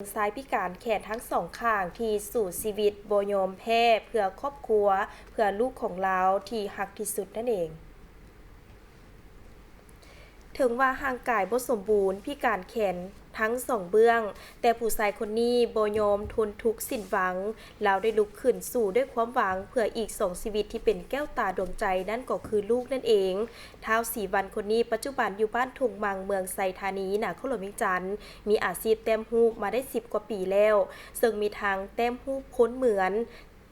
ຊາຍພິການແຂນທັງສອງຂ້າງທີ່ສູ້ຊີວິດບໍ່ຍອມແພ້ເພື່ອຄອບຄົວ, ເພື່ອລູກຂອງລາວທີ່ຮັກທີ່ສຸດນັ້ນເອງ. ເຖິງວ່າຮ່າງກາຍບໍ່ສົມບູນ, ພິການແຂນທັງສອງເບື້ອງ, ແຕ່ຜູ້ຊາຍຄົນນີ້ບໍ່ຍອມທົນທຸກສິ້ນຫວັງ. ລາວໄດ້ລຸກຂຶ້ນສູ້ດ້ວຍຄວາມຫວັງເພື່ອອີກສອງຊີວິດທີ່ເປັນແກ້ວຕາດວງໃຈ, ນັ້ນກໍຄືລູກນັ້ນເອງ. ທ້າວ ສີວັນ ຄົນນີ້ ປັດຈຸບັນຢູ່ບ້ານທົ່ງມັງ ເມືອງໄຊທານີ ນະຄອນຫຼວງວຽງຈັນ, ມີອາຊີບແຕ້ມຮູບມາໄດ້ສິບກວ່າປີແລ້ວ, ເຊິ່ງມີທັງແຕ້ມຮູບຄົນເໝືອນ,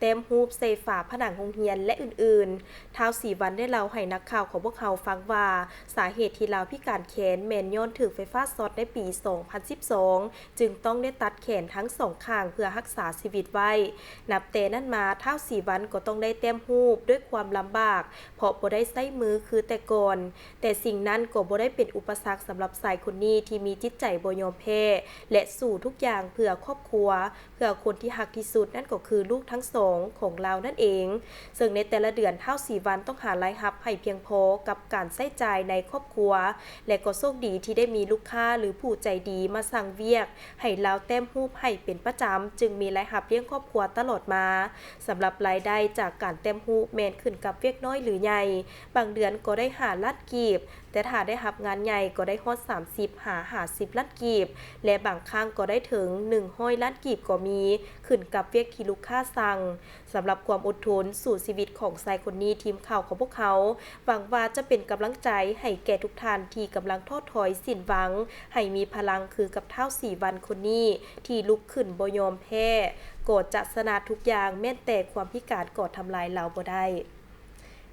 ແຕ້ມຮູບໃສ່ຝາຜະໜັງໂຮງຮຽນ ແລະ ອື່ນໆ. ທ້າວ ສີວັນ ໄດ້ເລົ່າໃຫ້ນັກຂ່າວຂອງພວກເຮົາຟັງວ່າ, ສາເຫດທີ່ລາວພິການແຂນແມ່ນຍ້ອນຖືກໄຟຟ້າຊັອດໃນປີສອງພັນສິບສອງ ຈຶ່ງຕ້ອງໄດ້ຕັດແຂນທັງສອງຂ້າງເພື່ອຮັກສາຊີວິດໄວ້. ນັບແຕ່ນັ້ນມາ, ທ້າວ ສີວັນ ກໍຕ້ອງໄດ້ແຕ້ມຮູບດ້ວຍຄວາມລຳບາກ, ເພາະບໍ່ໄດ້ໃຊ້ມືຄືແຕ່ກ່ອນ. ແຕ່ສິ່ງນັ້ນກໍບໍ່ໄດ້ເປັນອຸປະສັກສຳລັບຊາຍຄົນນີ້ທີ່ມີຈິດໃຈບໍ່ຍອມແພ້ ແລະ ສູ້ທຸກຢ່າງເພື່ອຄອບຄົວ, ເພື່ອຄົນທີ່ຮັກທີ່ສຸດ, ນັ້ນກໍຄືລູກທັງສອງຂອງລາວນັ້ນເອງ. ເຊິ່ງໃນແຕ່ລະເດືອນ, ທ້າວ ສີວັນ ຕ້ອງຫາລາຍຮັບໃຫ້ພຽງພໍກັບການໃຊ້ຈ່າຍໃນຄອບຄົວ ແລະ ກໍໂຊກດີທີ່ໄດ້ມີລູກຄ້າ ຫຼື ຜູ້ໃຈດີມາສັ່ງວຽກໃຫ້ລາວແຕ້ມຮູບໃຫ້ເປັນປະຈຳ, ຈຶ່ງມີລາຍຮັບລ້ຽງຄອບຄົວຕະຫຼອດມາ. ສຳລັບລາຍໄດ້ຈາກການແຕ້ມຮູບແມ່ນຂຶ້ນກັບວຽກນ້ອຍ ຫຼື ໃຫຍ່, ບາງເດືອນກໍໄດ້ຫ້າລ້ານກີບ, ແຕ່ຖ້າໄດ້ຮັບງານໃຫຍ່ກໍໄດ້ຮອດສາມສິບຫາຫ້າສິບລ້ານກີບ ແລະ ບາງຄັ້ງກໍໄດ້ເຖິງໜຶ່ງຮ້ອຍລ້ານກີບກໍມີ, ຂຶ້ນກັບວຽກທີ່ລູກຄ້າສັ່ງ. ສຳລັບຄວາມອົດທົນສູ້ຊີວິດຂອງຊາຍຄົນນີ້, ທີມຂ່າວຂອງພວກເຮົາຫວັງວ່າຈະເປັນກຳລັງໃຈໃຫ້ແກ່ທຸກທ່ານທີ່ກຳລັງທໍ້ຖອຍສິ້ນຫວັງ, ໃຫ້ມີພະລັງຄືກັບທ້າວ ສີວັນ ຄົນນີ້ ທີ່ລຸກຂຶ້ນບໍ່ຍອມແພ້, ກໍຈະຊະນະທຸກຢ່າງ, ແມ່ນແຕ່ຄວາມພິການກໍທຳລາຍລາວບໍ່ໄດ້.